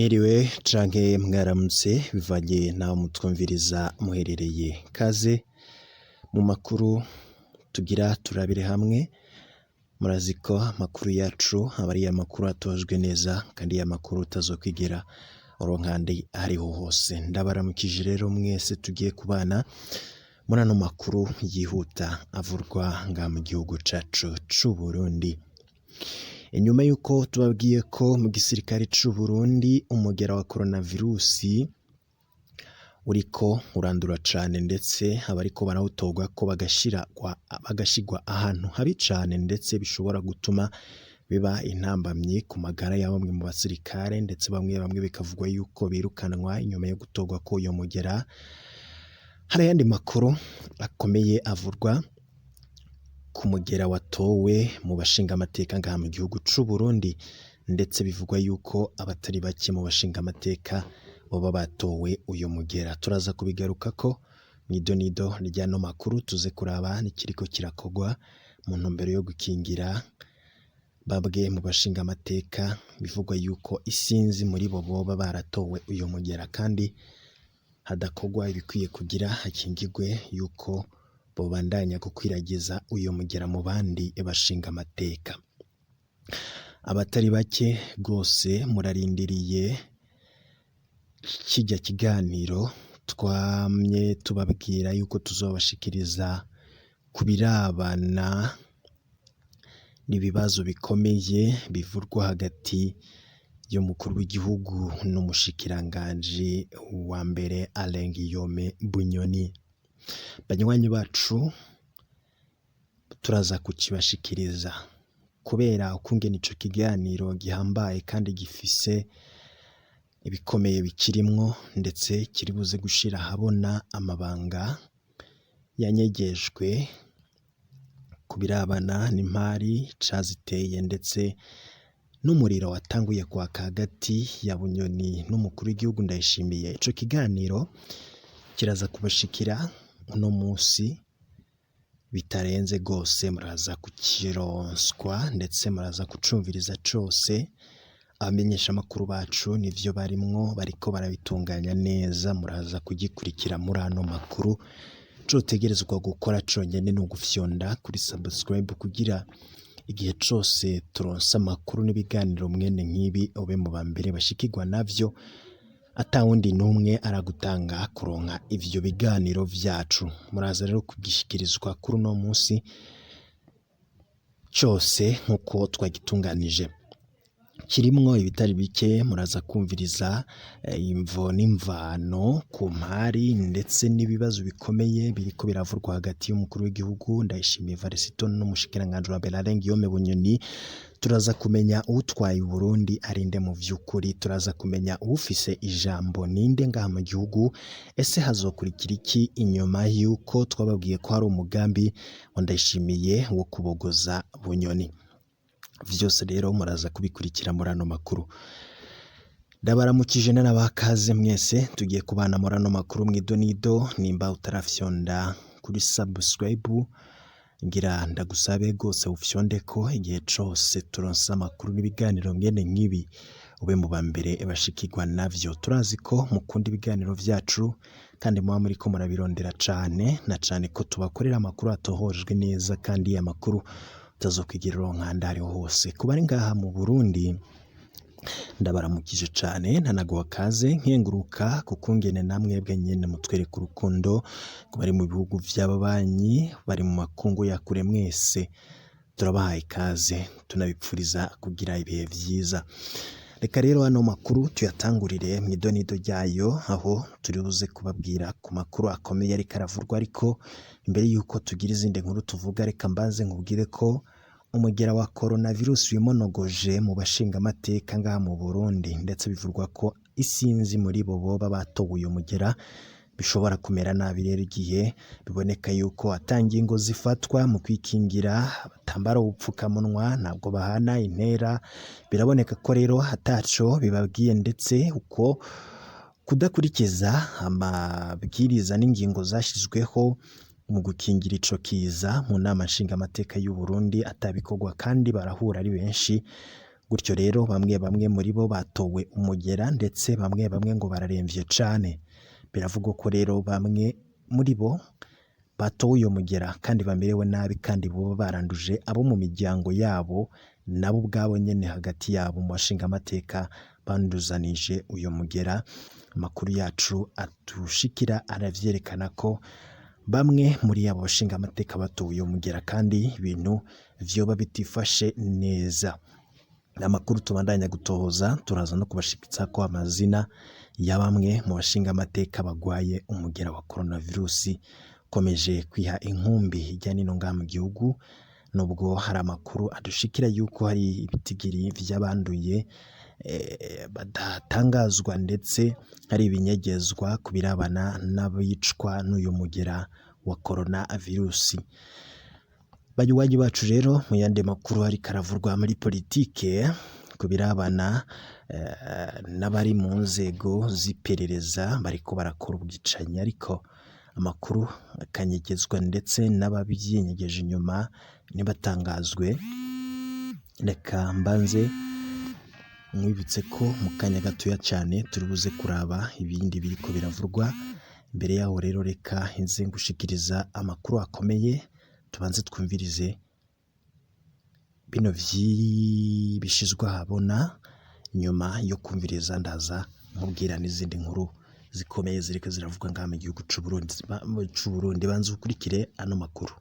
Mwiriwe canke mwaramutse bivanye n'aho mutwumviriza muherereye, kaze mu makuru tugira turabire hamwe. Murazi ko amakuru yacu aba ari amakuru atojwe neza kandi amakuru utazokwigera uronka ahandi ahariho hose. Ndabaramukije rero mwese tugiye kubana muri ano makuru yihuta avurwa ngaha mu gihugu cacu c'Uburundi. Inyuma y'uko tubabwiye ko mu gisirikare c'Uburundi umugera wa coronavirusi uriko urandura cane, ndetse abariko barawutorwa ko bagashirwa ahantu habi cane, ndetse bishobora gutuma biba intambamyi ku magara ya bamwe mu basirikare, ndetse bamwe bamwe bikavugwa yuko birukanwa inyuma yo gutorwa ko uyo mugera. Hari ayandi makuru akomeye avurwa ku mugera watowe mu bashingamateka ngaha mu gihugu c'Uburundi, ndetse bivugwa yuko abatari bake mu bashingamateka boba batowe uyu mugera. Turaza kubigarukako mw'idonido ry'ano makuru, tuze kuraba n'ikiriko kirakorwa mu ntumbero yo gukingira bamwe mu bashingamateka bivugwa yuko isinzi muri bo boba baratowe uyu mugera, kandi hadakorwa ibikwiye kugira hakingirwe yuko bobandanya gukwiragiza uyu mugera mu bandi bashingamateka. Abatari bake rwose murarindiriye kirya kiganiro twamye tubabwira yuko tuzobashikiriza ku birabana n'ibibazo bikomeye bivurwa hagati y'umukuru w'igihugu n'umushikiranganji wa mbere Alain Guillaume Bunyoni. Banywanyi bacu, turaza kukibashikiriza kubera ukungene ico kiganiro gihambaye kandi gifise ibikomeye bikirimwo, ndetse kiribuze gushira ahabona amabanga yanyegejwe ku birabana n'impari caziteye, ndetse n'umuriro watanguye kwaka hagati ya Bunyoni n'umukuru w'igihugu Ndayishimiye. Ico kiganiro kiraza kubashikira uno musi bitarenze gose, muraza kukironswa ndetse muraza kucumviriza cose. Abamenyeshamakuru bacu nivyo barimwo, bariko barabitunganya neza, muraza kugikurikira muri ano makuru. Ico utegerezwa gukora conyene ni ugufyonda kuri subscribe kugira igihe cose turonse amakuru n'ibiganiro mwene nk'ibi ube mu bambere bashikirwa navyo, atawundi n'umwe aragutanga kuronka ivyo biganiro vyacu. Muraza rero kugishikirizwa kuri uno musi cose nk'uko twagitunganije, kirimwo ibitari bike. Muraza kumviriza imvo n'imvano ku mpari ndetse n'ibibazo bikomeye biriko biravurwa hagati y'umukuru w'igihugu Ndayishimiye Evariste n'umushikiranganji wa mbere Alain Guillaume Bunyoni. Turaza kumenya uwutwaye Uburundi arinde mu vy'ukuri, turaza kumenya uwufise ijambo ninde ngaha mu gihugu. Ese hazokurikira iki inyuma y'uko twababwiye ko hari umugambi wa Ndayishimiye wo kubogoza Bunyoni? Vyose rero muraza kubikurikira muri ano makuru. Ndabaramukije n'abakaze mwese tugiye kubana muri ano makuru mw'idonido. Nimba utarafyonda kuri subscribe, ngira ndagusabe rwose ufyondeko, igihe cose turonse amakuru n'ibiganiro mwene nk'ibi ube mu bambere bashikirwa navyo. Turazi ko mukunda ibiganiro vyacu kandi muba muriko murabirondera cane, na cane ko tubakorera amakuru atohojwe neza kandi amakuru utazokwigira uronka ahandi ahariho hose. Ku bari ngaha mu Burundi, ndabaramukije cane, ntanaguha kaze, nkenguruka kukungene namwebwe nyene mutwereka urukundo. Ku bari mu bihugu vy'ababanyi, bari mu makungu ya kure, mwese turabahaye ikaze, tunabipfuriza kugira ibihe vyiza. Reka rero ano makuru tuyatangurire mw'idonido ryayo, aho turi buze kubabwira ku makuru akomeye ariko aravurwa. Ariko imbere yuko tugira izindi nkuru tuvuga, reka mbanze nkubwire ko umugera wa coronavirus wimonogoje mu bashingamateka ngaha mu Burundi, ndetse bivugwa ko isinzi muri bo boba batowe uyu mugera. Bishobora kumera nabi rero igihe biboneka yuko ata ngingo zifatwa mu kwikingira, batambara ubupfukamunwa, ntabwo bahana intera. Biraboneka ko rero ataco bibabwiye, ndetse uko kudakurikiza amabwiriza n'ingingo zashizweho mu gukingira ico kiza mu nama nshingamateka y'u Burundi atabikorwa, kandi barahura ari benshi. Gutyo rero bamwe bamwe muri bo batowe umugera, ndetse bamwe bamwe ngo bararemvye cane. Biravugwa ko rero bamwe muri bo batowe uyo mugera kandi bamerewe nabi, kandi boba baranduje abo mu miryango yabo, nabo ubwabo nyene hagati yabo mu bashingamateka banduzanije uyo mugera. Amakuru yacu atushikira aravyerekana ko bamwe muri abo bashingamateka batowe uyo mugera kandi ibintu vyoba bitifashe neza. Amakuru tubandanya gutohoza, turaza no kubashikiriza ko amazina ya bamwe mu bashingamateka bagwaye umugera wa coronavirus ukomeje kwiha inkumbi hirya no hino ngaha mu gihugu, nubwo hari amakuru adushikira yuko hari ibitigiri vy'abanduye badatangazwa, ndetse hari ibinyegezwa ku birabana n'abicwa n'uyu mugera wa coronavirus. Banywanyi bacu rero, mu yandi makuru ariko aravurwa muri politike ku birabana n'abari mu nzego z'iperereza bariko barakora ubwicanyi, ariko amakuru akanyegezwa ndetse n'abavyinyegeje inyuma ntibatangazwe. Reka mbanze mwibutse ko mu kanya gatoya cyane turi buze kuraba ibindi biriko biravurwa. Imbere yaho rero reka nze ngushikiriza amakuru akomeye, tubanze twumvirize bino bishizwe ahabona. Nyuma yo kumviriza ndaza nkubwira n'izindi nkuru zikomeye ziriko ziravugwa ngaha mu gihugu c'Uburundi. Banza ukurikire ano makuru.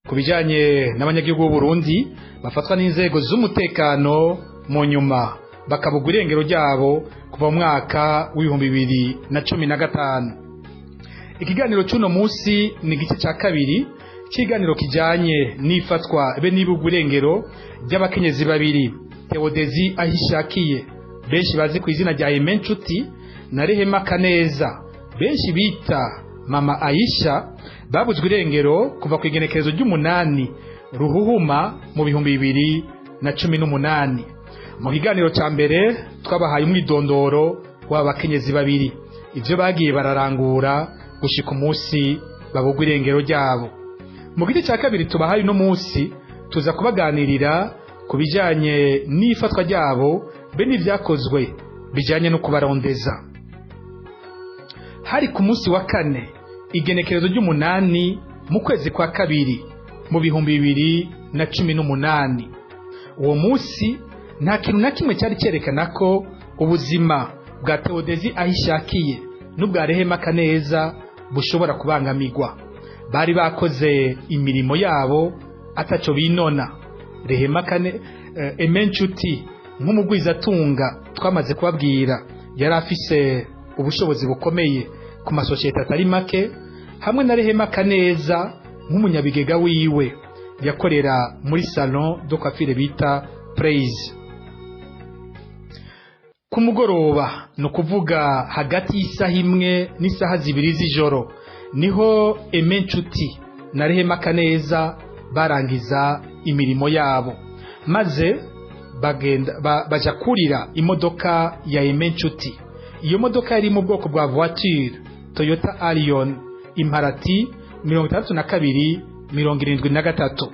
Ku bijyanye n'abanyagihugu b'u Burundi bafatwa n'inzego z'umutekano mu nyuma bakabugwa irengero ryabo kuva mu mwaka w'2015. Ikiganiro cy'uno munsi ni igice cya kabiri cy'ikiganiro kijyanye n'ifatwa be n'ibugwa irengero ry'abakenyezi babiri, Theodezi Ahishakiye benshi bazi ku izina rya Aime Nshuti na Rehema Kaneza benshi bita Mama Aisha, babuzwe irengero kuva ku igenekerezo ry'umunani Ruhuhuma mu 2018. Mu kiganiro cya mbere twabahaye umwidondoro w'abakenyezi babiri, ivyo bagiye bararangura gushika umunsi babugwa irengero ryabo. Mu gice cya kabiri tubahaye uno munsi tuza kubaganirira ku bijyanye n'ifatwa ryabo be n'ivyakozwe bijyanye no kubarondeza. Hari ku munsi wa kane, igenekerezo ry'umunani mu kwezi kwa kabiri mu 2018. Uwo munsi nta kintu na kimwe cyari cyerekana ko ubuzima bwa Theodezi Ahishakiye n'ubwa Rehema Kaneza bushobora kubangamirwa. Bari bakoze imirimo yabo ataco binona. Rehema Kane Aime Nshuti nk'umugwizatunga twamaze kubabwira yari afise ubushobozi bukomeye ku masosiyete atari make, hamwe na Rehema Kaneza nk'umunyabigega wiwe yakorera muri salon de coiffure bita Praise. Ku mugoroba, ni ukuvuga hagati y'isaha 1 n'isaha 2 z'ijoro, niho Aime Nshuti na Rehema Kaneza barangiza imirimo yabo, maze bagenda baja kurira imodoka ya Aime Nshuti. Iyo modoka yari mu bwoko bwa voiture Toyota Allion imparati 62 73.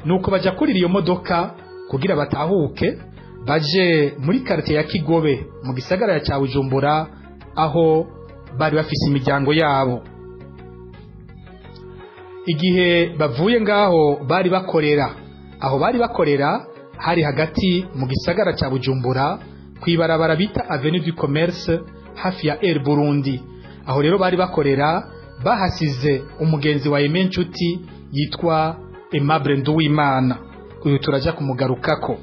Nuko baja kurira iyo modoka kugira batahuke baje muri quartier ya Kigobe mu gisagara cya Bujumbura, aho bari bafise imiryango yabo. Igihe bavuye ngaho bari bakorera, aho bari bakorera hari hagati mu gisagara cya Bujumbura kwibarabara bita Avenue du Commerce hafi ya Air Burundi. Aho rero bari bakorera bahasize umugenzi wa Aime Nshuti yitwa Aimable Nduwimana, uyu turaja kumugarukako.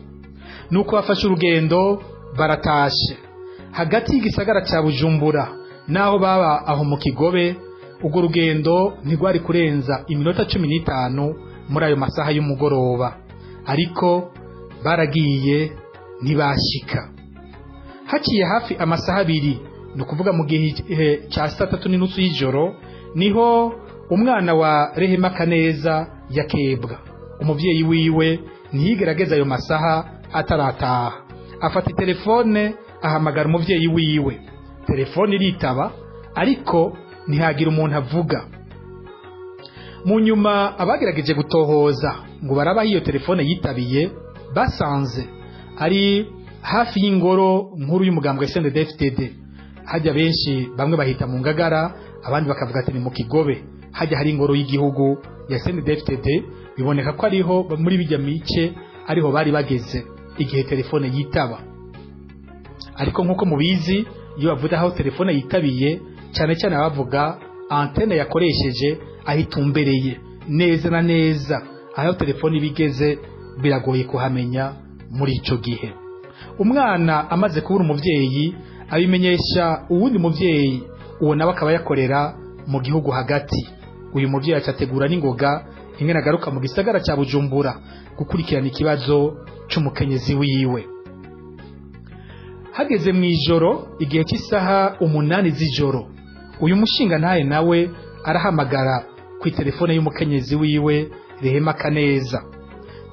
Nuko bafashe urugendo baratashe. Hagati y'igisagara cya Bujumbura naho baba aho mu Kigobe, urwo rugendo ntigwari kurenza iminota 15 muri ayo masaha y'umugoroba, ariko baragiye ntibashika. Haciye hafi amasaha 2, ni ukuvuga mu gihe cya 3:30 y'ijoro, niho umwana wa Rehema Kaneza yakebwa. Umuvyeyi wiwe ntiyigerageza ayo masaha atarataha, afata telefone ahamagara umuvyeyi wiwe. Telefone iritaba ariko ntihagira umuntu avuga. Mu nyuma abagerageje gutohoza ngo barabaho iyo telefone yitabiye, basanze ari Hafi y'ingoro nkuru y'umugambwe CNDD-FDD, hajya benshi bamwe bahita mu Ngagara, abandi bakavuga ati ni mu Kigobe, hajya hari ingoro y'igihugu ya CNDD-FDD. Biboneka ko ariho muri bijya mice ariho bari bageze igihe telefone yitaba. Ariko nk'uko mubizi, iyo bavuga aho telefone yitabiye, cyane cyane bavuga antenne yakoresheje, aho itumbereye neza na neza. Aho telefone ibigeze biragoye kuhamenya muri ico gihe. Umwana amaze kubura umuvyeyi abimenyesha uwundi muvyeyi, uwo nawe akaba yakorera mu gihugu hagati. Uyu muvyeyi acategura n'ingoga ingene agaruka mu gisagara ca Bujumbura gukurikirana ikibazo c'umukenyezi wiwe. Hageze mu ijoro, igihe cy'isaha 8 z'ijoro, uyu mushinga ntaye nawe arahamagara ku telefone y'umukenyezi wiwe Rehema Kaneza.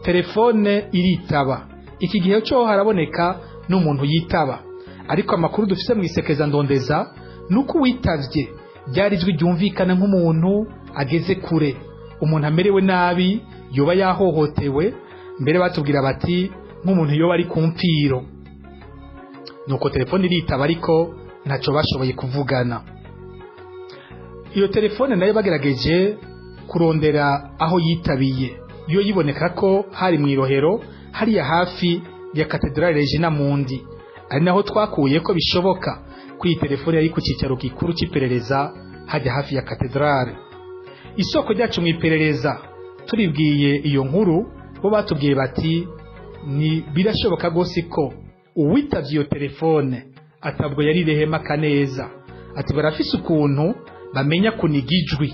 Telefone iritaba. Iki gihe cyo haraboneka n'umuntu yitaba, ariko amakuru dufise mu isekeza ndondeza nuko uwitavye ryari ijwi ryumvikana nk'umuntu ageze kure, umuntu amerewe nabi, yoba yahohotewe. Mbere batubwira bati nk'umuntu yoba ari ku mpfiro. Nuko telefone iritaba, ariko ntaco bashoboye kuvugana. Iyo telefone nayo bagerageje kurondera aho yitabiye, yo yiboneka ko hari mu Irohero, hariya hafi ya Katedrale Regina Mundi, ari naho twakuye ko bishoboka ko iyi telefone yari ku cyicaro gikuru cy'iperereza hajya hafi ya katedrale. Isoko ryacu mu iperereza turibwiye iyo nkuru, bo batubwiye bati ni birashoboka rwose ko uwitavye iyo telefone atabwo yari Rehema Kaneza. Ati barafise ukuntu bamenya kuniga ijwi,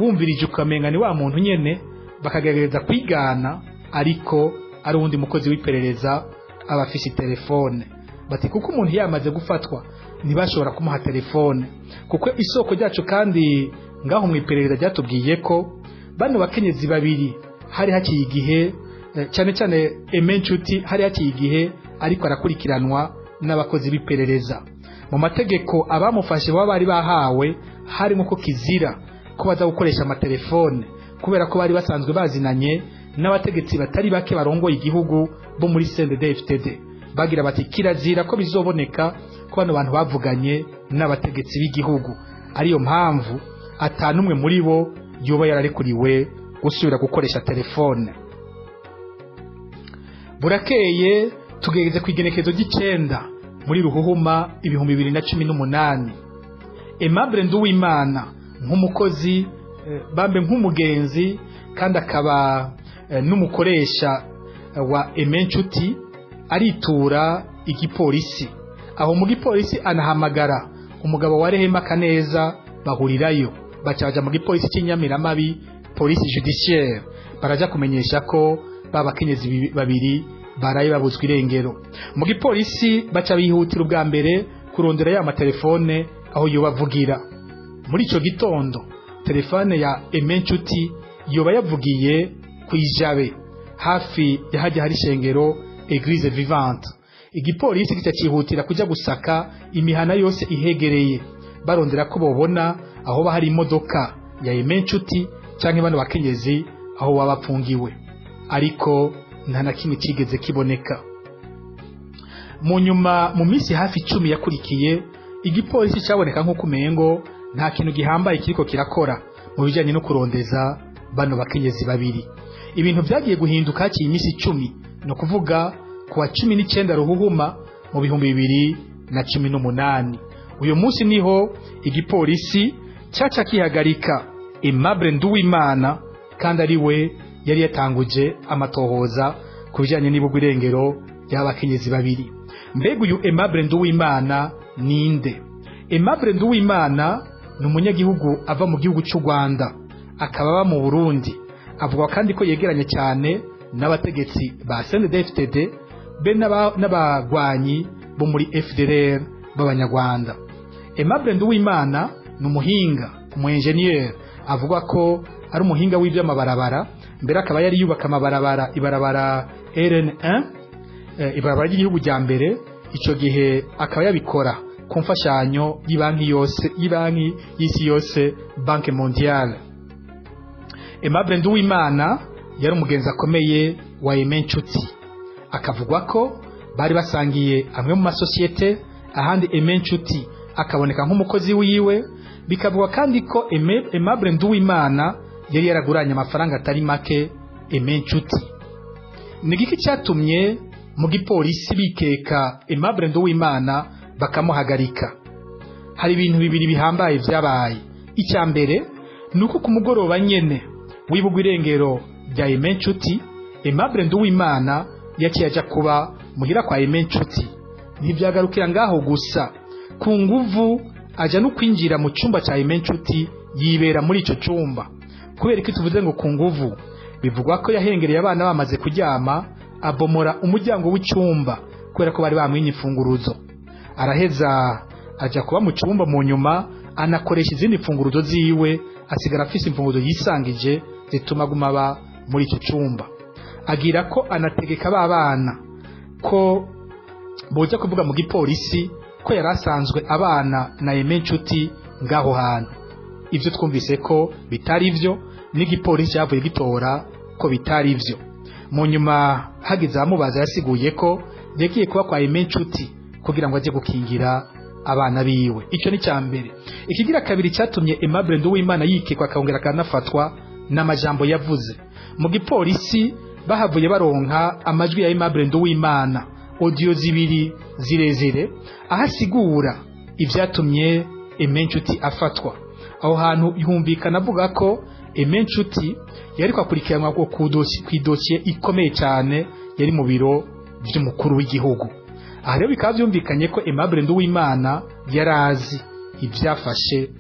wumvirije ukamenga ni wa muntu nyene, bakagerageza kwigana, ariko ari uwundi mukozi w'iperereza aba afise telefone. Bati kuko umuntu yamaze gufatwa ntibashobora kumuha telefone. Kuko isoko ryacu kandi ngaho mu iperereza ryatubwiye ko bano bakenyezi babiri hari hakiye igihe, cyane cyane Aime Nshuti, hari hakiye igihe ariko arakurikiranwa n'abakozi b'iperereza. Mu mategeko abamufashe baba bari bahawe harimo ko kizira ko baza gukoresha amatelefone, kubera ko bari basanzwe bazinanye n'abategetsi batari bake barongoye igihugu bo muri CNDD-FDD. Bagira bati kirazira ko bizoboneka ko bano bantu bavuganye n'abategetsi b'igihugu, ariyo mpamvu atanumwe muri bo yoba yararekuriwe gusubira gukoresha telefone. Burakeye, tugeze ku igenekezo ry'icenda muri Ruhuhuma 2018, Aimable Nduwimana nk'umukozi, bambe nk'umugenzi kandi akaba n'umukoresha wa Aime Nshuti, aritura igipolisi. Aho mu gipolisi anahamagara umugabo wa Rehema Kaneza, bahurirayo, baca baja mu gipolisi cy'Inyamiramabi, police judiciaire, baraja kumenyesha ko babakenyezi babiri baraye babuzwe irengero. Mu gipolisi baca bihutira ubwa mbere kurondera ya matelefone aho yobavugira. Muri ico gitondo telefone ya Aime Nshuti yoba yavugiye ku Ijabe, hafi yahajya hari ishengero Eglise Vivante. Igipolisi kica cihutira kuja gusaka imihana yose ihegereye, barondera ko bobona aho bahari imodoka ya Aime Nshuti canke bano bakenyezi aho baba bapfungiwe, ariko nta na kimwe kigeze kiboneka. Mu nyuma, mu minsi hafi 10 yakurikiye, igipolisi cyaboneka nk'uko umengo nta kintu gihambaye kiriko kirakora mu bijanye no kurondeza bano bakenyezi babiri. Ibintu vyagiye guhinduka haciye iminsi 10, no kuvuga ku wa 19 Ruhuhuma mu 2018. Uyu munsi niho igipolisi cyaca kihagarika Aimable Nduwimana, kandi ari we yari yatanguje amatohoza ku bijanye n'ibugwa irengero ry'abakenyezi babiri. Mbega uyu Aimable Nduwimana ninde? Aimable Nduwimana ni umunyagihugu ava mu gihugu cy'u Rwanda, akaba aba mu Burundi. Avuga kandi ko yegeranye cyane n'abategetsi ba CNDD-FDD be n'abagwanyi bo muri FDLR b'Abanyarwanda. Aimable Nduwimana ni umuhinga, umu engineer, avuga ko ari umuhinga w'iby'amabarabara, mbere akaba yari yubaka amabarabara, ibarabara RN1, ibarabara ry'igihugu rya mbere. Ico gihe akaba yabikora ku mfashanyo y'ibanki yose, y'ibanki y'isi yose, Banque Mondiale. Aimable Nduwimana yari umugenzi akomeye wa Aime Nshuti, akavugwa ko Bari basangiye amwe mu masosiyete, ahandi Aime Nshuti akaboneka nk'umukozi wiwe. Bikavugwa kandi ko Aimable Nduwimana yari yaraguranye amafaranga atari make Aime Nshuti. Ni giki cyatumye mu gipolisi bikeka Aimable Nduwimana bakamuhagarika? Hari ibintu bibiri bihambaye vyabaye. Icya mbere ni uko ku mugoroba nyene wibugwa irengero rya Aime Nshuti, Aimable Nduwimana yaciye aja kuba muhira kwa Aime Nshuti. Ntibyagarukira ngaho gusa, ku nguvu aja no kwinjira mu cyumba cya Aime Nshuti, yibera muri ico cyumba. Kubera ko tuvuze ngo ku nguvu, bivugwa ko yahengereye abana bamaze kuryama, abomora umuryango w'icyumba kubera ko bari bamwinye imfunguruzo, araheza aja kuba mu cyumba. Mu nyuma anakoresha izindi mfunguruzo ziwe, asigara afise imfunguruzo yisangije zituma aguma aba muri icyo cyumba. Agira ko anategeka ba bana ko boja kuvuga mu gipolisi ko yari asanzwe abana na Aime Nshuti ngaho hantu. Ibyo twumvise ko bitari byo, n'igipolisi cyavuye gitora ko bitari byo. Mu nyuma hagize abamubaza, yasiguye ko yagiye kuba kwa Aime Nshuti kugira ngo ajye gukingira abana biwe. Icyo ni cya mbere. Ikigira kabiri cyatumye Aimable Nduwimana yikekwa akongera akanafatwa n'amajambo yavuze mu gipolisi. Bahavuye baronka amajwi ya Aimable Nduwimana, audio zibiri zirezire, aho asigura ibyatumye Aime Nshuti afatwa. Aho hantu yumvikana avuga ko Aime Nshuti yari kwakurikiranwa ku idosiye ikomeye cyane yari mu biro by'umukuru w'igihugu. Aha rero bikaba byumvikanye ko Aimable Nduwimana yari azi ibyafashe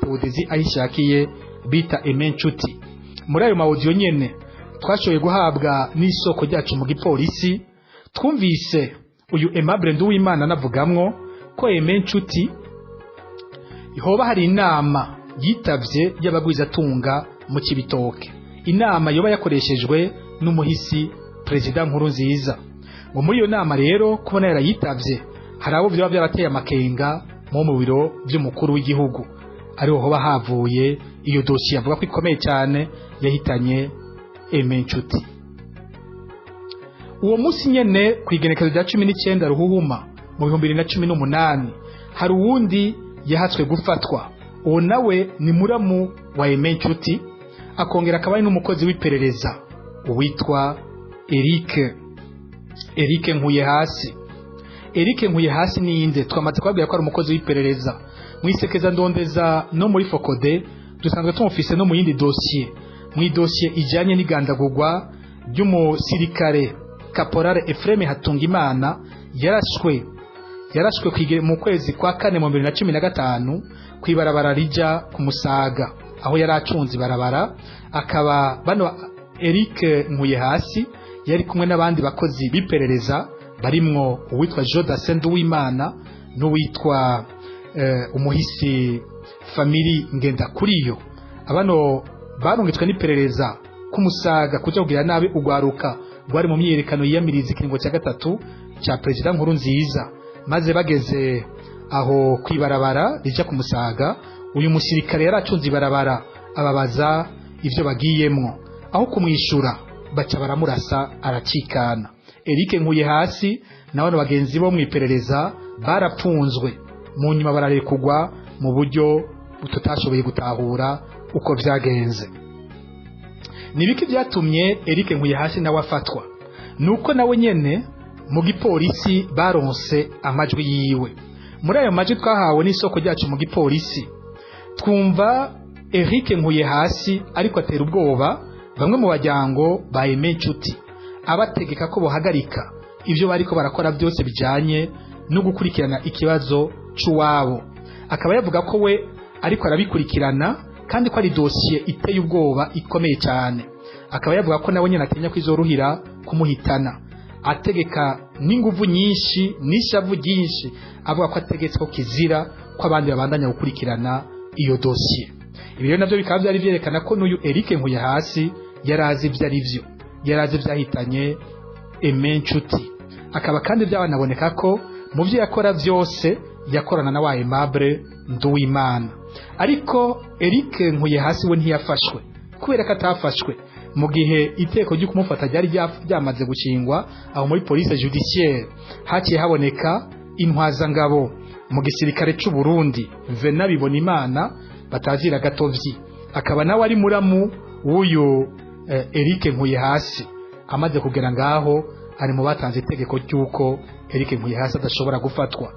Theodésie Ahishakiye bita Aime Nshuti. Muri ayo ma audio nyene twashoboye guhabwa n'isoko ryacu mu gipolisi, twumvise uyu Aimable Nduwimana anavugamwo ko Aime Nshuti hoba hari inama yitavye y'abagwizatunga mu Cibitoke, inama yoba yakoreshejwe n'umuhisi Perezida Nkurunziza. Ngo muri iyo nama rero, kubona yarayitavye, hari abo vyoba vyarateye amakenga mu biro vy'umukuru w'igihugu, ariho hoba havuye iyo dosiye avuga ko ikomeye cyane yahitanye Aime Nshuti. Uwo munsi nyene, ku igenekerezo rya 19 Ruhuhuma mu 2018, hari uwundi yahatswe gufatwa. Uwo nawe ni muramu wa Aime Nshuti, akongera akaba ari n'umukozi w'iperereza, uwitwa Eric Nkuyehasi. Eric Nkuyehasi ninde? Twamaze kubabwira ko ari umukozi w'iperereza mwisekeza ndondeza no muri FOCODE. Dusanzwe tumufise no mu yindi dosiye, mu idosiye ijyanye n'igandagurwa ry'umusirikare Caporal Ephraim Hatungimana yarashwe mu kwezi kwa kane mu 2015 kw'ibarabara rija ku Musaga, aho yari acunze ibarabara. Akaba bano Eric Nkuyehasi yari kumwe n'abandi bakozi b'iperereza, barimwo uwitwa Jodasen Nduwimana n'uwitwa umuhisi Family Ngendakuriyo. Abano barungitswe n'iperereza k'Umusaga kuja kugira nabi ugwaruka rwari mu myiyerekano yiyamiriza ikiringo cya gatatu cya Perezida Nkurunziza. Maze bageze aho kwibarabara rija ku Musaga, uyu musirikare yari acunze ibarabara ababaza ivyo bagiyemwo. Aho kumwishura, baca baramurasa aracikana. Eric Nkuyehasi na bano bagenzi bo mwiperereza barapfunzwe, mu nyuma bararekugwa mu buryo tutashoboye gutahura uko vyagenze. Nibiki byatumye Eric Nkuyehasi nawe afatwa? Nuko nawe nyene mu gipolisi baronse amajwi yiwe. Muri ayo majwi twahawe n'isoko ryacu mu gipolisi, twumva Eric Nkuyehasi ariko atera ubwoba bamwe mu bajyango ba Aime Nshuti, abategeka ko bohagarika ibyo bariko barakora byose bijanye no gukurikirana ikibazo c'uwabo. Akaba yavuga ko we ariko arabikurikirana kandi ko ari dosiye iteye ubwoba ikomeye cyane. Akaba yavuga ko nawe nyine atinya kwizoruhira kumuhitana, ategeka n'inguvu nyinshi n'ishavu ryinshi, avuga ko ategetse ko kizira ko abandi babandanya gukurikirana iyo dosiye. Ibi rero navyo bikaba byari vyerekana ko n'uyu Eric Nkuyehasi yari azi ivyo ari vyo, yari azi ivyahitanye Aime Nshuti. Akaba kandi byabanaboneka ko mu byo yakora byose yakorana na wa Aimable Nduwimana. Ariko Eric Nkuyehasi we ntiyafashwe. Kubera ko atafashwe, Mu gihe iteko ryo kumufata ryari ryamaze gushingwa aho muri police judiciaire, haciye haboneka intwazangabo mu gisirikare c'u Burundi, Vena Bibonimana batazira Gatovyi, akaba nawe ari muramu w'uyu Eric Nkuyehasi. Amaze kugera ngaho, ari mu batanze itegeko ry'uko Eric Nkuyehasi adashobora gufatwa.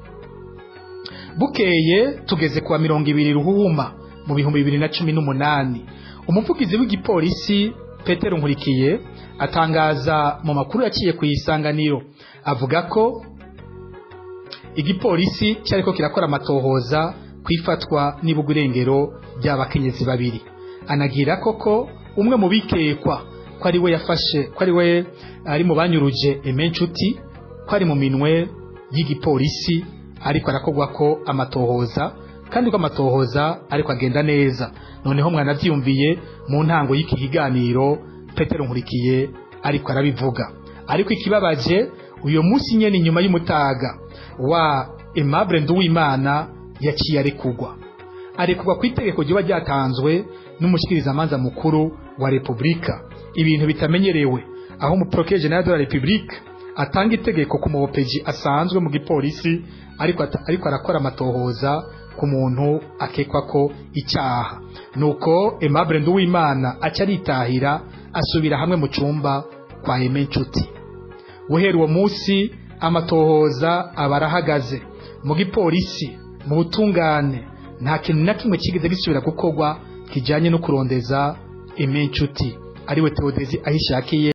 Bukeye, tugeze kuwa 20 Ruhuhuma mu 2018, umuvugizi w'igipolisi Petero Nkurikiye atangaza mu makuru yaciye ku Isanganiro, avuga ko igipolisi cyariko kirakora amatohoza kwifatwa n'ibugurengero ry'abakenyezi babiri. Anagira koko umwe mu bikekwa ko ari we yafashe, ko ari we ari mu banyuruje Aime Nshuti, ko ari mu minwe y'igipolisi, ariko arakogwa ko amatohoza, kandi ko amatohoza ariko agenda neza. Noneho mwanavyumviye mu ntango y'iki kiganiro Petero Nkurikiye ariko arabivuga. Ariko ikibabaje, uyo munsi nyene inyuma y'umutaga wa Aimable Nduwimana yaciye arekugwa, arekugwa ku itegeko ryoba ryatanzwe n'umushikirizamanza mukuru wa Republika, ibintu bitamenyerewe, aho umu procureur général de la République atanga itegeko ku mu OPJ asanzwe mu gipolisi, ariko arakora amatohoza ku muntu akekwa ko icyaha. Nuko Aimable Nduwimana aca aritahira, asubira hamwe mu cumba kwa Aime Nshuti. Guhera uwo munsi amatohoza aba arahagaze mu gipolisi, mu butungane. Nta kintu na kimwe kigeze gisubira gukorwa kijyanye no kurondeza Aime Nshuti, ariwe Theodesi Ahishakiye.